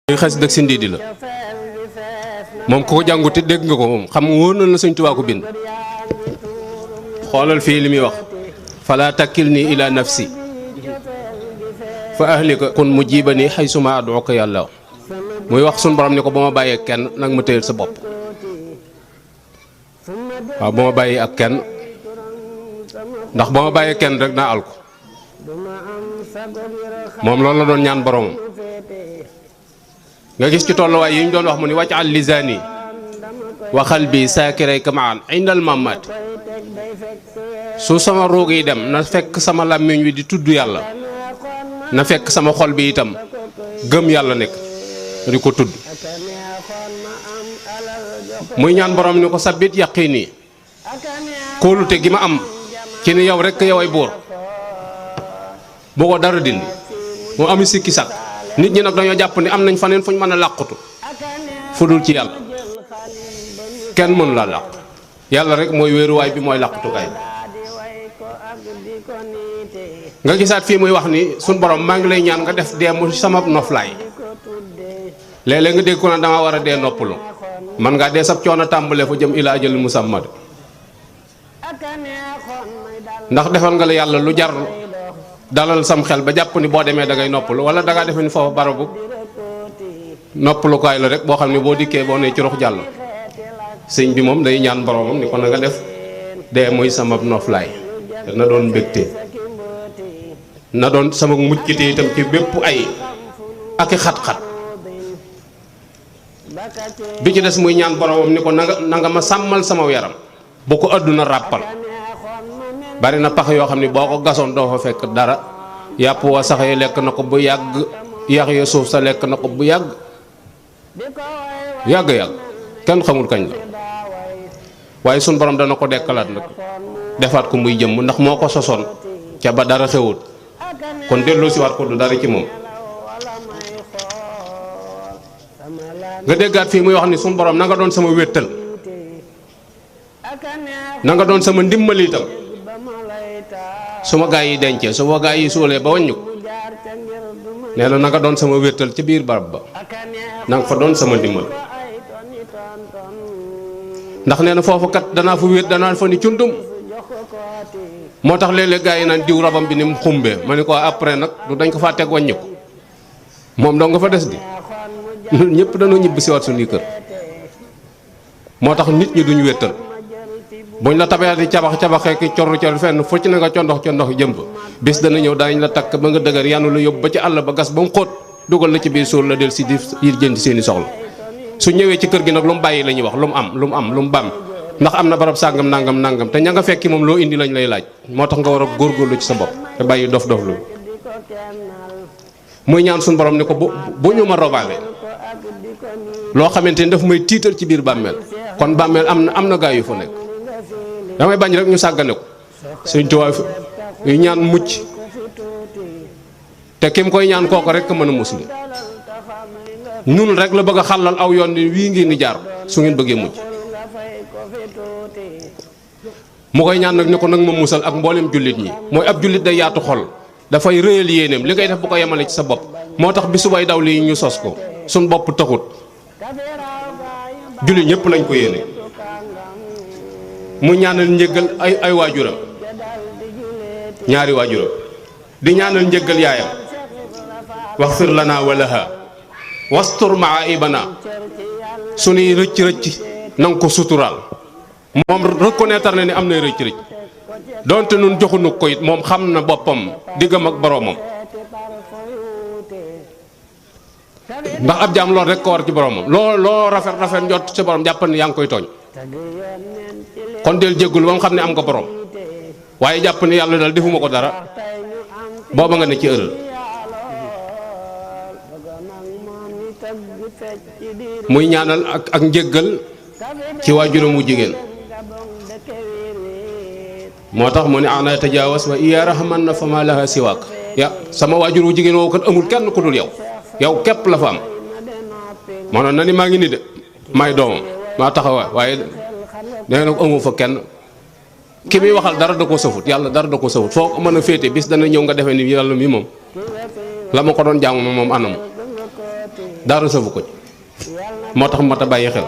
muy xasida ak si ndiidi la moom ku ko jànguti dégg nga ko moom xam nga wóor na la Sëñ Tuubaa ko bind xoolal fii li muy wax fala takkilni ila nafsi fa ahlika kun mujibani haysuma ad'uka yàlla muy wax sun borom ni ko ba ma bàyyee kenn nag ma téyel sa bopp waaw ba ma bàyyee ak kenn ndax ba ma bàyyee kenn rek naa alko moom loolu la doon ñaan boromam nga gis ci tolluwaay yi ñu doon wax mu ni wàccal lisaani wa qalbi saakiray kamaan indal mamaat su sama roog yi dem na fekk sama làmmiñ wi di tudd yàlla na fekk sama xol bi itam gëm yàlla nekk di ko tudd muy ñaan borom ni ko sabit yaqini kóolute gi ma am ci ni yow rek yow ay buur boo ko dara dindi moo ami sikki sàkk nit ñi nag dañoo jàpp ni am nañ faneen fuñ mën a làqutu fu dul ci yàlla kenn mënu laa làqu yàlla rek mooy wéeruwaay bi mooy làqutukaay nga gisaat fii muy wax ni suñ borom maa ngi lay ñaan nga def dee mu sama noflaay léeg-léeg nga dégg ko na dama war a dee noppalu man ngaa dee sab coono tàmbale fa jëm ilaa ajal musammad ndax defal nga la yàlla lu jar dalal sam xel ba jàpp ni boo demee da ngay noppalu wala da ngaa defe ni foofu barabu noppalukaay la rek boo xam ne boo dikkee boo nee ci rox jàll sëñ bi moom day ñaan boromam ni ko na nga def dee mooy sama noflaay na doon mbégte na doon sama muccite itam ci bépp ay ak i xat-xat bi ci des muy ñaan boromam ni ko na nga ma sàmmal sama yaram bu ko àdduna ràppal bari na pax yoo xam ne boo ko gasoon doo fa fekk dara yàpp wa sax yi lekk na ko bu yàgg yax ya suuf sa lekk na ko bu yàgg kenn xamul kañ la waaye sun borom dana ko dekkalaat nag defaat ko muy jëmm ndax moo ko sosoon ca ba dara xewut kon delloo si waat ko du dara ci moom nga déggaat fii muy wax ni sun borom na nga doon sama wéttal na nga doon sama ndimbali itam su ma gaa yi dencee su ma gaa yi suulee ba wàññu nee na nga doon sama wéttal ci biir barab ba na nga fa doon sama ndimbal ndax nee na foofu kat danaa fa wét danaa fa ni cundum moo tax léeg-léeg gaa yi naan diw rabam bi ni mu xumbee ma ni ko après nag du dañ ko faa teg wàññi ko moom doo nga fa des di ñëpp dañoo ñibbi si waat suñuy kër moo tax nit ñi duñu wéttal buñ la tabee di cabaxee ki cor fenn fu ci na nga condox jëmb bis dana ñëw danañ la takk ba nga dëgër yanu la yóbbu ba ci àll ba gas ba mu xóot dugal la ci biir suur la del si di yir jënd seeni soxla su ñëwee ci kër gi nag lu mu bàyyi la ñuy wax lu mu bam ndax am na barab sàngam nangam te ña nga fekki moom loo indi lañ lay laaj moo tax nga war a góorgóorlu ci sa bopp te bàyyi dof lu muy ñaan suñu borom ni ko bu ñu ma robaale loo xamante ni daf may tiital ci biir bàmmeel kon bàmmeel am na gaa yu fa nekk damay bañ rek ñu sàggane ko Sëñ Tuubaa yu ñaan mucc te kim koy ñaan kooko rek mën a musli ñun rek la bëgg a xàllal aw yoon ni wii ngeen di jaar su ngeen bëggee mucc mu koy ñaan nag ni ko nag ma musal ak mboolem jullit ñi mooy ab jullit day yaatu xol dafay rëyal yéeneem li ngay def bu ko yemale ci sa bopp moo tax bi subay daw lii ñu sos ko suñ bopp taxut jullit ñëpp lañ ko yéene mu ñaanal njëggal ay waajuram ñaari waajuram di ñaanal njëggal yaayam waxfir lana walaha wastur maa ibana suñuy rëcc nanga ko suturaal moom reconnaître na ni am nay rëcc donte nun joxunu ko it moom xam na boppam diggam ak boroomam ndax ab jaam lool rek ko war ci boroomam loo rafet njot ci boroom jàppal ni yaa ngi koy tooñ kon del jéggul ba mu xam ne am nga borom waaye jàpp ni yàlla daal defuma ko dara booba nga ne ci ërël muy ñaanal ak njéggal ci waajuram wu jigéen moo tax mu ne ana tajaawas wa iya rahman na fa ma laha siwaak sama waajur wu jigéen woowu kat amul kenn ku dul yow képp la fa am maanaam na ni maa ngi ni de may doomam maa taxawa waaye nee na amu fa kenn ki muy waxal dara da ko safut yàlla dara da ko safut foo mën a féete bis dana ñëw nga defee ni yàlla mi moom la ma ko doon jaamu moom anam dara safu ko ci moo tax mat a bàyyi xel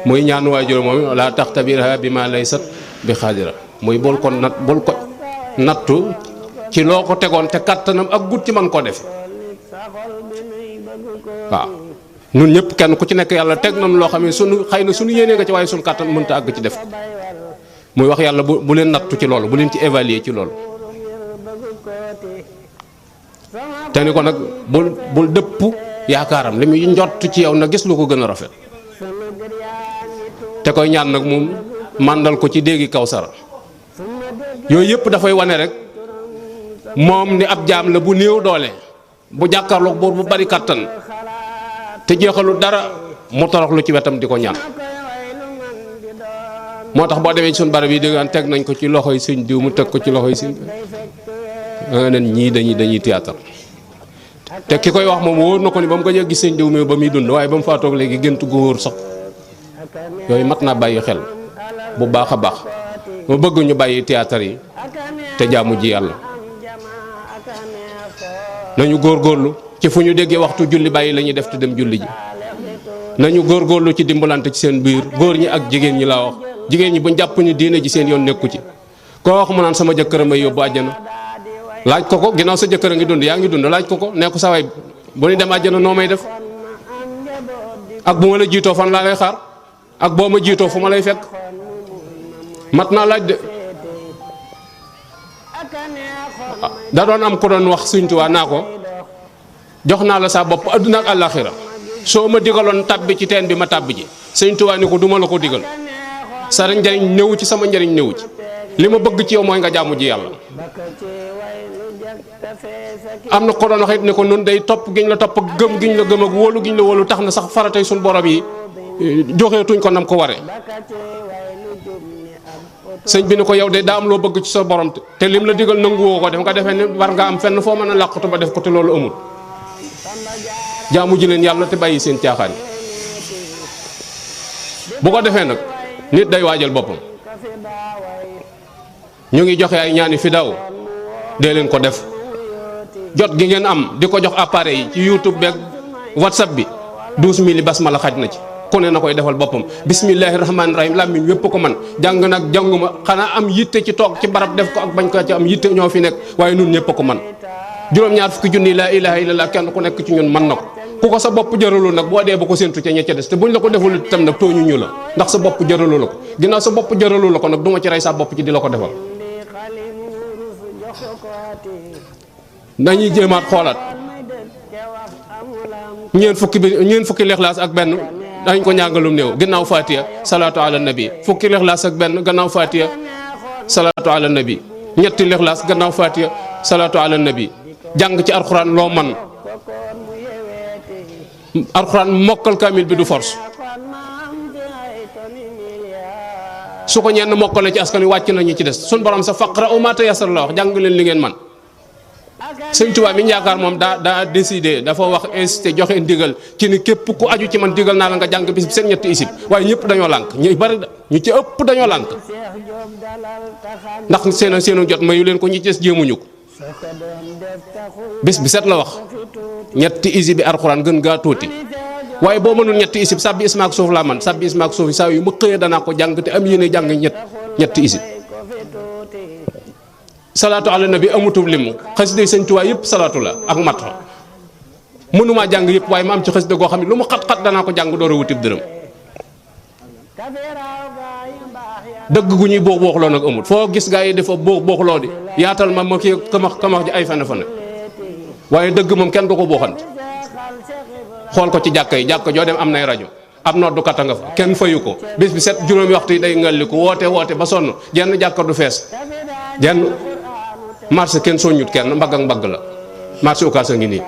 muy ñaan waajur moom laa taxtabirha bi ma laysat bi xaadira muy bul ko nattu ci loo ko tegoon te kàttanam ak gut ci man koo def waaw nun ñëpp kenn ku ci nekk yàlla teg nañu loo xam ne sunu xëy na sunu yéenee nga ci waaye sunu kàttan mënta àgg ci def ko muy wax yàlla bu leen nattu ci loolu bu leen ci évaluer ci loolu te ni ko nag bul dëpp yaakaaram li muy njott ci yow na gis lu ko gën a rafet te koy ñaan nag moom màndal ko ci déggi Kawsara yooyu yëpp dafay wane rek moom ni ab jaam la bu néew doole bu jàkkaarloog buur bu bari kàttan te jeexalu dara mu toroxlu ci wetam di ko ñaan moo tax boo demee ci suñu barab yi dégg teg nañ ko ci loxoy sëñ diw mu teg ko ci loxoy sëñ nga nen ñii dañuy théâtre te ki koy wax moom wóor na ko ni ba mu ko gis sëñ diw mi ba muy dund waaye ba mu faatoog léegi gént gu wóor sax yooyu mat naa bàyyi xel bu baax a baax mu bëgg ñu bàyyi théâtre yi te jaamu ji yàlla nañu góorgóorlu ci fu ñu déggee waxtu julli bàyyi la ñuy def te dem julli ji nañu góorgóorlu ci dimbalante ci seen biir góor ñi ak jigéen ñi laa wax jigéen ñi buñ jàpp ñu diine ji seen yoon nekku ci koo wax mu naan sama jëkkër a may yóbbu àjjana laaj ko ginnaaw sa jëkkër a ngi dund yaa ngi dund laaj ko ne ko saway bu ñu dem àjjana noo may def ak bu ma la jiitoo fan laa lay xaar ak boo ma jiitoo fu ma lay fekk mat naa laaj de da doon am ku doon wax Sëñ Tuubaa naa ko jox naa la sa bopp adduna ak àllaaxira soo ma digaloon tàbbi ci teen bi ma tàbbi ji Sëñ Tuubaa ni ko duma la ko digal sa njariñ néewu ci sama njariñ néewu ci li ma bëgg ci yow mooy nga jaamu ji yàlla am na ko doon wax it ne ko nun day topp giñ la topp ak gëm giñ la gëm ak wóolu giñ la wóolu tax na sax faratay suñ borom yi joxeetuñ ko nam ko ware sëñ bi ni ko yow de daa am loo bëgg ci sa borom te lim la digal nanguwoo ko def nga defee ne war nga am fenn foo mën a làqatu ba def ko te loolu amul jaamu ji leen yàlla te bàyyi seen caaxaan yi bu ko defee nag nit day waajal boppam ñu ngi joxe ay ñaani fi daw dee leen ko def jot gi ngeen am di ko jox appareil yi ci YouTube beeg WhatsApp bi 12000 basmala xaj na ci ku ne na koy defal boppam bismillahi rahmaani rahim làmmiñ wépp ko man jàng nag jànguma xanaa am yitte ci toog ci barab def ko ak bañ ko ci am yitte ñoo fi nekk waaye nun ñëpp ko man juróom-ñaar fukki junni laa ilaha illallah kenn ku nekk ci ñun man na ko ku ko sa bopp jëralul nag boo dee ba ko séntu ca ña ca des te buñ la ko deful itam nag tooñu ñu la ndax sa bopp jëralu la ko ginnaaw sa bopp jëralu la ko nag duma ci rey sa bopp ci di la ko defal dañuy jéemaat xoolaat ñeent fukki lixlaas ak benn dañ ko ñàngalum néew gannaaw fatiha salaatu ala nabi fukki lixlaas ak benn gannaaw fatiha salaatu ala nabi ñetti lixlaas gannaaw fatiha salaatu ala nabi jàng ci alxuraan loo man alxuraan mokkal kaamil bi du force su ko ñenn mokkale ci askan wi wàcc nañu ci des suñ borom sa faqra'u maa tayassara la wax jàng leen li ngeen man Sëñ Tuubaa mi ñu yaakaar moom daa décidé dafa wax incité joxe ndigal ci ni képp ku aju ci man digal naa la nga jàng bis bi seen ñetti isib waaye ñëpp dañoo lànk ñu bari ñu ci ëpp dañoo lànk ndax seenu jot mayu leen ko ñi ci des jéemuñu ko bis bi set la wax ñetti isib bi alxuraan gën gaa tuuti waaye boo mënul ñetti isib sàbbi ismaak suuf laa man sàbbi ismaak suuf saa yu ma xëyee danaa ko jàng te am yéene jàng ñetti isib salaatu ala nabi amutul limu xasida Sëñ Tuubaa yëpp salaatu la ak mat mënumaa jàng yëpp waaye ma am ci xasida goo xam ne lu mu xat-xat danaa ko jàng door a wutib dërëm dëgg gu ñuy boox booxloo nag amul foo gis gaa yi dafa boox booxloo di yaatal ma kii kamax ji ay fane waaye dëgg moom kenn du ko booxante xool ko ci jàkka yi jàkka joo dem am nay rajo ab noddukat a nga fa kenn fayu ko bis bi set juróomi waxtu yi day ngalli ko woote ba sonn jenn jàkka du fees jenn marché kenn soññut kenn mbagg ak mbagg la marché Ocass a ngi nii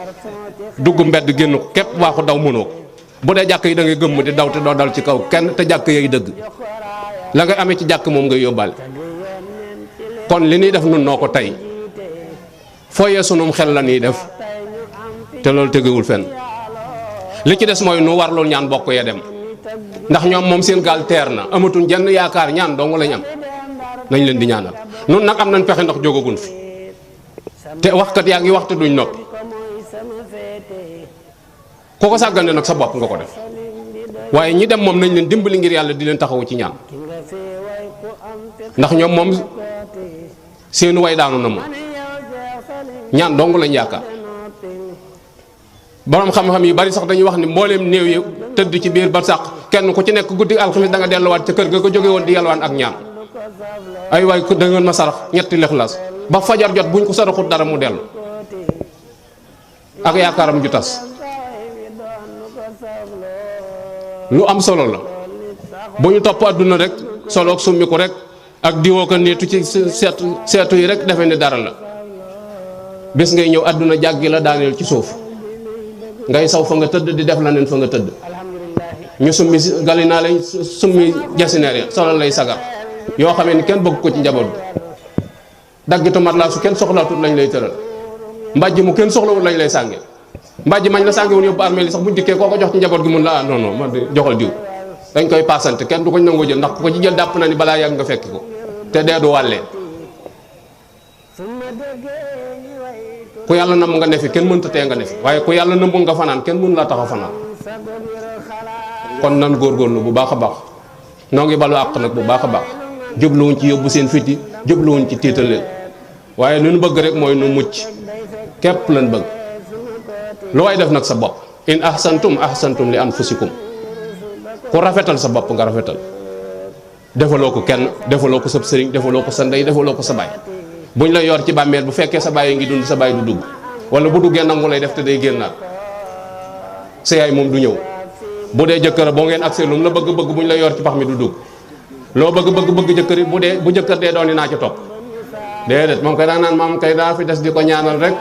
dugg mbedd génn ko képp waa ko daw mënoo ko bu dee jàkk yi da ngay gëmm di daw te doo dal ci kaw kenn te jàkk yay dëgg la ngay amee ci jàkk moom ngay yóbbaale kon li ñuy def nun noo ko tey fooyee sunum xel la ñuy def te loolu tegewul fenn li ci des mooy nu warlul ñaan bokk ya dem ndax ñoom moom seen gaal teer na amatuñ jenn yaakaar ñaan dong lañ am nañ leen di ñaanal nun nag am nañ pexe ndax jógagun fi te waxkat yaa ngi waxte duñ noppi ku ko sàggane nag sa bopp nga ko def waaye ñi dem moom nañ leen dimbali ngir yàlla di leen taxawu ci ñaan ndax ñoom moom seenu way daanu na moom ñaan dong lañ yaakaar. borom xam-xam yi bari sax dañuy wax ni mbooleem néew yi tëdd ci biir barsàq kenn ku ci nekk guddi alxamis da nga delluwaat ca kër ga ko jóge woon di yalwaan ak ñaan ay waay da ngeen ma sarax ñetti lixlaas ba fajar jot buñ ko saraxut dara mu dellu ak yaakaaram ju tas. lu am solo la bu ñu topp àdduna rek solo ak summiku rek ak diwoo ko niitu ci seetu yi rek defe ni dara la bés ngay ñëw àdduna jàggi la daaneel ci suuf ngay saw fa nga tëdd di def la neen fa nga tëdd ñu summi gali naa lay summi jasineer ya solo lay sagar yoo xamee ni kenn bëgg ko ci njaboot bi daggitu mat laa su kenn soxlaatut lañ lay tëral mbàjj mu kenn soxlawul lañ lay sànge mbàjj mañ la sànge woon yóbbu armée li sax buñ dikkee koo ko jox ci njaboot gi mun la non non man joxal diw dañ koy paasante kenn du ko nangoo jël ndax ku ko ci jël dàpp na ni balaa yàgg nga fekki ko te dee du wàllee ku yàlla namm nga ne fi kenn mënta tee nga ne fi waaye ku yàlla nëmbul nga fanaan kenn mënu laa tax a fanaan kon nan góorgóorlu bu baax a baax noo ngi balu àq nag bu baax a baax jubluwuñ ci yóbbu seen fiti jubluwuñ ci tiital leen waaye lu nu bëgg rek mooy nu mucc képp lan bëgg lu way def nag sa bopp in ahsantum ahsantum li anfusikum ku rafetal sa bopp nga rafetal defaloo ko kenn defaloo ko sa sëriñ defaloo ko sa ndey defaloo ko sa baay buñ la yor ci bàmmeel bu fekkee sa baay ngi dund sa baay du dugg wala bu duggee nangu lay def te day génnaat sa yaay moom du ñëw bu dee jëkkër boo ngeen accès lu mu la bëgg-bëgg buñ la yor ci pax mi du dugg loo bëgg jëkkër yi bu jëkkër dee doon ni naa ci topp déedéet moom kay daa naan maam kay daa fi des di ko ñaanal rek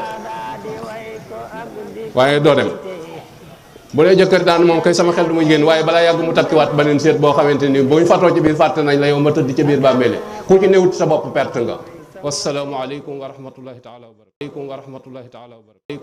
waaye doo dem bu dee jëkkër daan moom kay sama xel du muy génn waaye balaa yàgg mu takkiwaat beneen seet boo xamante ni bu ñu fatoo ci biir fàtte nañ la yow ma tëdd ci biir bàmmeele ku ci newut sa bopp perte nga. wassalaamu aleykum wa rahmatullahi taala wa barakatuh.